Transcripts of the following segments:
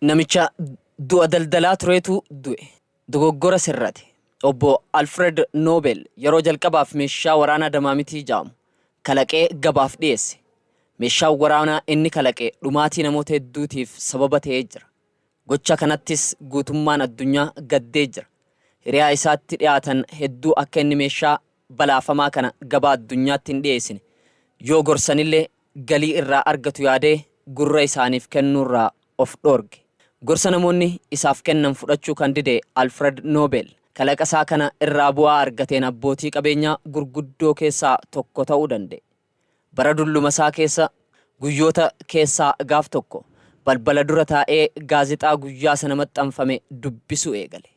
Namicha du'a daldalaa turetu du'e. Dogoggora sirrate. Obbo Alfred Noobel yeroo jalqabaaf meeshaa waraanaa damaamitii jedhamu kalaqee gabaaf dhiyeesse. Meeshaan waraanaa inni kalaqe dhumaatii namoota hedduutiif sababa ta'ee jira. Gocha kanattis guutummaan addunyaa gaddee jira. Hiriyaa isaatti dhiyaatan hedduu akka inni meeshaa balaafamaa kana gabaa addunyaatti hin dhiyeessine yoo gorsanillee galii irraa argatu yaadee gurra isaaniif kennuurraa of dhoorge. Gorsa namoonni isaaf kennan fudhachuu kan dide Alfred Noobel kalaqa isaa kana irraa bu'aa argateen abbootii qabeenyaa gurguddoo keessaa tokko ta'uu danda'e. Bara dulluma isaa keessa guyyoota keessaa gaaf tokko balbala dura taa'ee gaazexaa guyyaa sana maxxanfame dubbisuu eegale.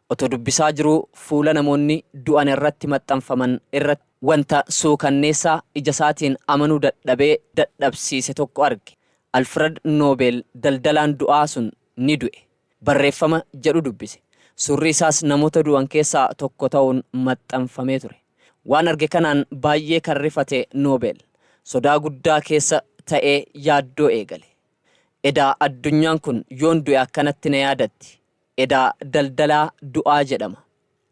Otoo dubbisaa jiruu fuula namoonni du'an irratti maxxanfaman irratti wanta suukanneessaa ija isaatiin amanuu dadhabee dadhabsiise tokko arge. Alfred Noobel daldalaan du'aa sun ni du'e. Barreeffama jedhu dubbise. Suurri isaas namoota du'an keessaa tokko ta'uun maxxanfamee ture. Waan arge kanaan baay'ee kan rifate Noobel sodaa guddaa keessa ta'ee yaaddoo eegale. Edaa addunyaan kun yoon du'e akkanatti na yaadatti. Edaa daldalaa du'aa jedhama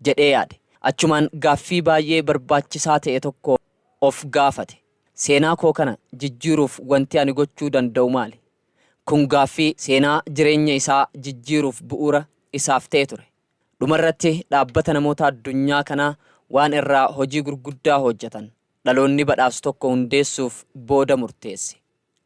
jedhee yaade. Achumaan gaaffii baay'ee barbaachisaa ta'e tokko of gaafate. Seenaa koo kana jijjiiruuf wanti ani gochuu danda'u maali? Kun gaaffii seenaa jireenya isaa jijjiiruuf bu'uura isaaf ta'e ture. Dhumarratti dhaabbata namoota addunyaa kanaa waan irraa hojii gurguddaa hojjetan dhaloonni badhaasu tokko hundeessuuf booda murteesse.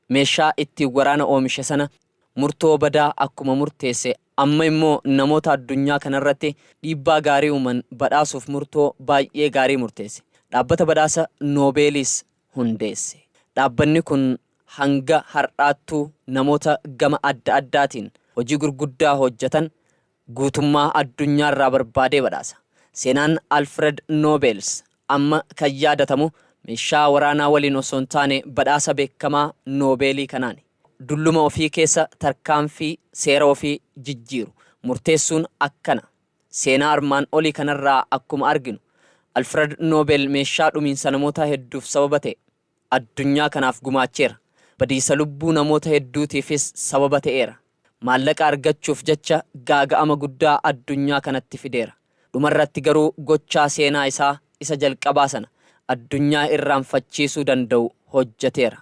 Meeshaa ittiin waraana oomishe sana murtoo badaa akkuma murteesse, amma immoo namoota addunyaa kanarratti dhiibbaa gaarii uuman badhaasuuf murtoo baay'ee gaarii murteesse. Dhaabbata badhaasa Noobeeliis hundeesse. Dhaabbanni kun hanga har'aattuu namoota gama adda addaatiin hojii gurguddaa hojjetan guutummaa addunyaarraa barbaadee badhaasa. Seenaan Alfred Noobels amma kan yaadatamu meeshaa waraanaa waliin osoo hin taane badhaasa beekamaa Noobeelii kanaani. Dulluma ofii keessa tarkaanfii seera ofii jijjiiru murteessuun akkana. Seenaa armaan olii kanarraa akkuma arginu, Alfred Noobel meeshaa dhumiinsa namoota hedduuf sababa ta'e addunyaa kanaaf gumaacheera. Badiisa lubbuu namoota hedduutiifis sababa ta'eera. Maallaqa argachuuf jecha gaaga'ama guddaa addunyaa kanatti fideera. Dhumarratti garuu gochaa seenaa isaa isa jalqabaa sana addunyaa irraanfachiisuu danda'u hojjeteera.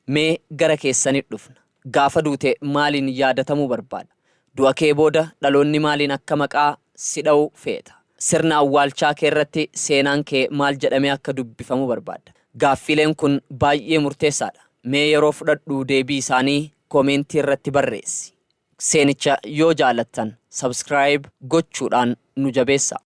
Mee gara keessanii dhufna. Gaafa duute maaliin yaadatamuu barbaada? Du'a kee booda dhaloonni maaliin akka maqaa si dha'u feeta? Sirna awwaalchaa kee irratti seenaan kee maal jedhamee akka dubbifamu barbaadda? Gaaffiileen kun baay'ee murteessaadha. Mee yeroo fudhadhuu deebii isaanii koomentii irratti barreessi. Seenicha yoo jaalattan subscribe gochuudhaan nu jabeessaa.